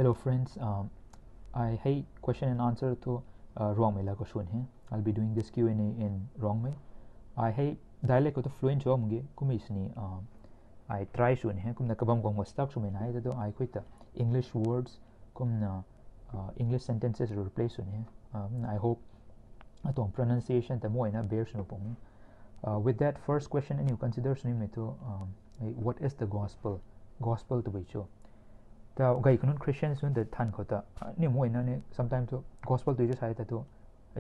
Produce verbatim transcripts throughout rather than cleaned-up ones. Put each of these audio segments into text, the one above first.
Hello friends, um, I hei question and answer thu uh, Ruangmei la khou swn he. I'll be doing this Q and A in Ruangmei. I hei dialect khou thu fluent sw mak ge, kummei sini uh, I try swn he. Kumna kabam guang stuck swmei nai ta tu I khui ta English words kumna uh, English sentences replace swn he. Um, I hope atuang pronunciation ta muayna bear sw pung. Uh, with that first question, aniu consider sw nimei tu um, what is the gospel? Gospel tu bui chu. Ta gay kanun Christians nunc ta than khou ta aniu muayna ni sometimes tu gospel tu chu sai ta tu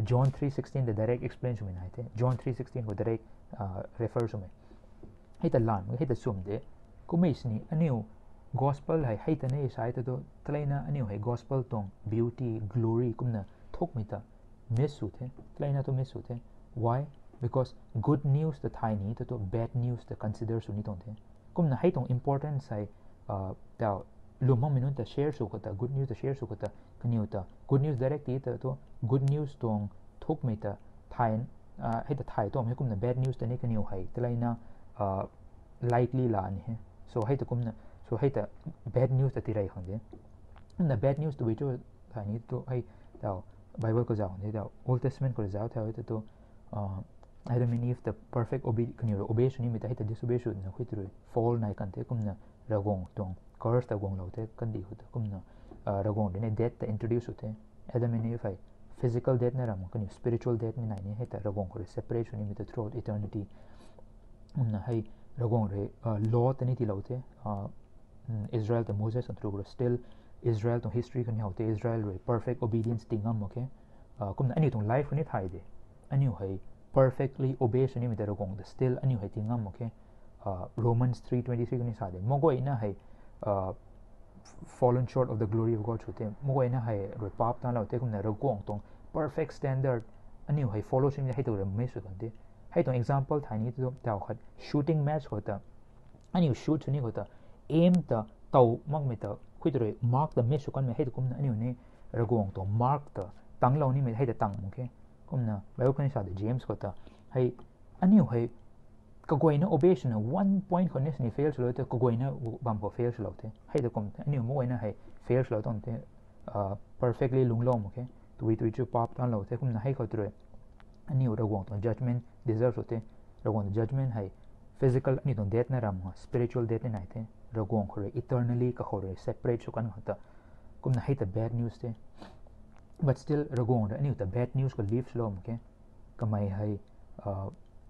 John three sixteen ta direct explain swmei nai the. John three sixteen khou direct uh, refer swmei. Hei ta lan hei ta sum de. Kummei sini aniu gospel hei hei ta ni sai ta tu taleina aniu hei gospel tuang beauty, glory kumna thukmei ta miss sw the. Taleina tu miss sw the. Why? Because good news ta thay ni ta tu bad news ta consider sw ni tuang the. Kumna hei tuang importance hei uh, ta lwm makmei nunc ta share sw khou ta, good news ta share sw khou ta kaniw ta good news direct ti ta tu good news tuang thukmei ta thay uh, hei ta thay tuang hei kumna bad news ta ni kaniw hei taleina uh, lightly la ni he. So hei ta kumna, so hei ta bad news ta tirei khang de. Kumna bad news tu bui chu thay ni tu hei ta Bible khou zauc ni ta Old Testament khou zauc the ta tu uh, Adam and Eve ta perfect obey, kaniw obey sw nimei ta hei ta disobey sw na khui tu rui fall nai kan the kumna Ravguangc tuang curse ta guanglou the kandi khou ta kumna uh, Ravguangc rui ni death ta introduce sw the. Adam and Eve hei physical death na ram kaniw spiritual death ni nai ni hei ta Ravguangc khou rui separate sw nimei ta throughout eternity. Kumna hei Ravguangc rui uh, law ta ni tiilou the. Uh, mm, Israel ta Moses tuang through khou rui still Israel tuang history khou ni how the Israel rui perfect obedience ti ngam mak khe. Uh, kumna aniu tuang life khou ni thay de. Aniu hei perfectly obey sw nimei ta Ravguangc ta still aniu hei ti ngam mak khe. Uh, Romans three twenty three khou ni sa de. Maguayna hei uh, fallen short of the glory of God sw the. Maguayna hei rui paap tanlou the kumna Ravguangc tuang perfect standard aniu hei follow sw nimei hei tu rui miss sw kan the. Hei tuang example thay ni tu tau khat shooting match khou ta aniu shoot sw ni khou ta aim ta tow makmei ta khui tu rui mark ta miss sw kanmei hei ta kumna aniu ni Ravguangc tuang mark ta tanglou nimei hei ta tang mak khe. Kumna Bible khou ni sa de James khou ta hei aniu hei kaguayna obey swna one point khou ni sini fail swlou the, kaguayna bam khou fail swlou the. Hei ta kum aniu maguayna hei fail swlou tuang the, uh, perfectly lungclou mak khe. Tui tui chu paap tanlou the kumna hei khou tu rui aniu Ravguangc tuang judgment deserve sw the. Ravguangc tuang judgment hei physical aniu tuang death na ram ha, spiritual death ni nai the. Ravguangc khou rui eternally kakhou rui separate sw kan khou ta. Kumna hei ta bad news the. But still Ravguangc rui aniu ta bad news khou leave swlou mak khe. Kamei hei uh,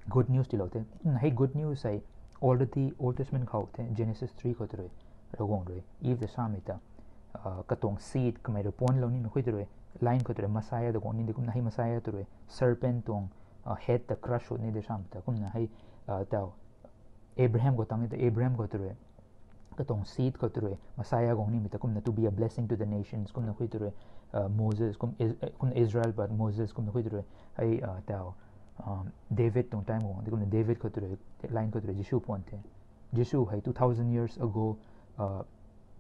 good news tiilou the. Kumna hei good news hei already Old Testament khou the, Genesis three khou tu rui Ravguangc rui Eve ta samei ta uh, katuang seed kamei rui puanlou ni na khui tu rui line khou tu rui Messiah ta guang ni de kumna hei Messiah tu rui serpent tuang uh, head ta crush sw ni de samei ta kumna hei uh, tau Abraham khou tang ni ta Abraham khou tu rui katuang seed khou tu rui Messiah guang nimei ta kumna to be a blessing to the nations kumna khui tu rui uh, Moses kum, Is- eh, kumna Israel pat Moses kumna khui tu rui hei uh, tau um, David tuang time guang de kumna David khou tu rui line khou tu rui Jisu puan the. Jisu hei two thousand years ago uh,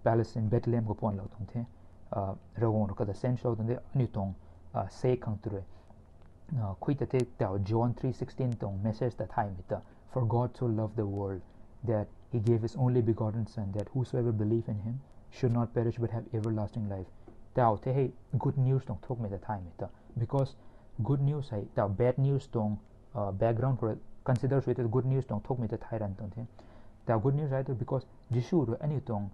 Palestine Bethlehem khou puanlou tuang the. Uh, Ravguangc rui kata send swlou tuang the aniu tuang uh, sake khang tu rui uh, khui ta the tau John three sixteen tuang message ta thaymei ta, "For God so loved the world that he gave his only begotten Son, that whosoever believe in him should not perish but have everlasting life." Tau the hei good news tuang thukmei ta thaymei ta. Because good news hei tau bad news tuang uh, background khou consider sw the good news tuang thukmei ta thay ran tuang the. Tau good news hei tu because Jisu rui aniu tuang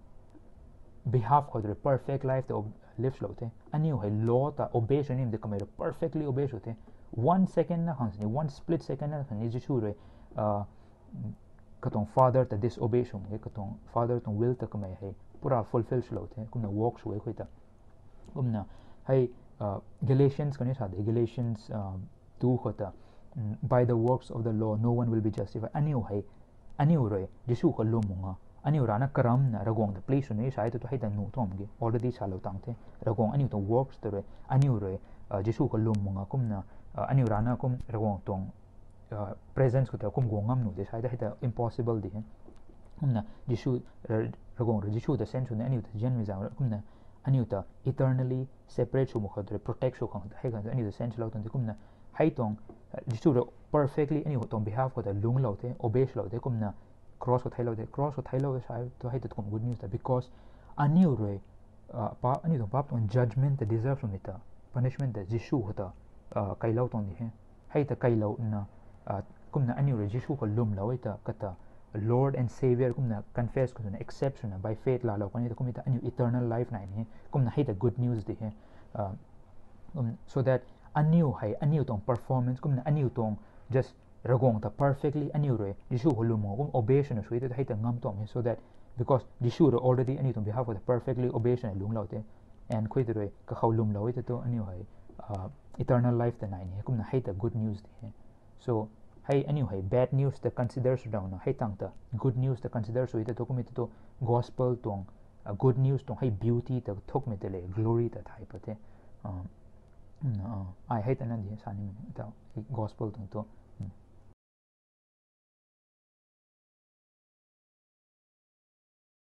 behalf khou tu rui perfect life ta ob- live swlou the. Aniu hei law ta obey sw nimei ta kamei rui perfectly obey sw the. One second na khang sini, one split second na khang sini Jisu rui uh, katuang Father ta disobey sw mak ge, katuang Father tuang will ta kamei hei pura fulfill swlou the. Kumna walk sw e khui ta. Kumna hei uh, Galatians khou ni sa de, Galatians uh, two khou ta, mm, "By the works of the law no one will be justified." Aniu hei aniu rui Jisu khou lwm mak nga, aniu rana karamna Ravguangc ta please sw ni sa e tu tu hei ta nuh tuang mak ge, already salou tang the. Ravguangc aniu tuang works ta rui aniu rui uh, Jisu khou lwm mak nga kumna uh, aniu rana kum Ravguangc tuang uh, presence khou ta kum guang ngam nuh de sa e ta hei ta impossible di he. Kumna Jisu uh, Ravguangc rui Jisu ta send sw ni aniu ta zianmei zaeng rui kumna aniu ta eternally separate sw mak khou tu rui protect sw khang hei khang aniu ta send swlou tuang the. Kumna hei tuang uh, Jisu rui perfectly aniu tuang behalf khou ta lungclou the, obey swlou the. Kumna cross khou theilou the, cross khou theilou sa e tu hei ta kum good news ta because aniu rui pa aniu tuang paap tuang judgment ta deserve swmei ta, punishment ta Jisu khou ta kailou tuang di he. Hei ta kailouna kumna aniu rui Jisu khou lwmlou e ta kata Lord and Saviour kumna confess khou swna accept swna by faith laalou kan e ta kummei ta aniu eternal life nai ni he. Kumna hei ta good news di he. So that aniu hei aniu tuang performance kumna aniu tuang just Ravguangc ta perfectly aniu rui Jisu khou lwm kum obey swna sw e ta hei ta ngam tuang he, so that because Jisu rui already aniu tuang behalf khou ta perfectly obey swna lungclou the. And khou ta rui kakhou lwmlou e ta tu aniu hei eternal life ta nai ni he. Kumna hei ta good news di he. So hei aniu hei bad news ta consider sw dauna hei tang ta good news ta consider sw e ta tu kummei ta tu gospel tuang good news tuang hei beauty ta thukmei ta le glory ta thay pat the. Ai hei ta na di sa ni ta gospel tuang tu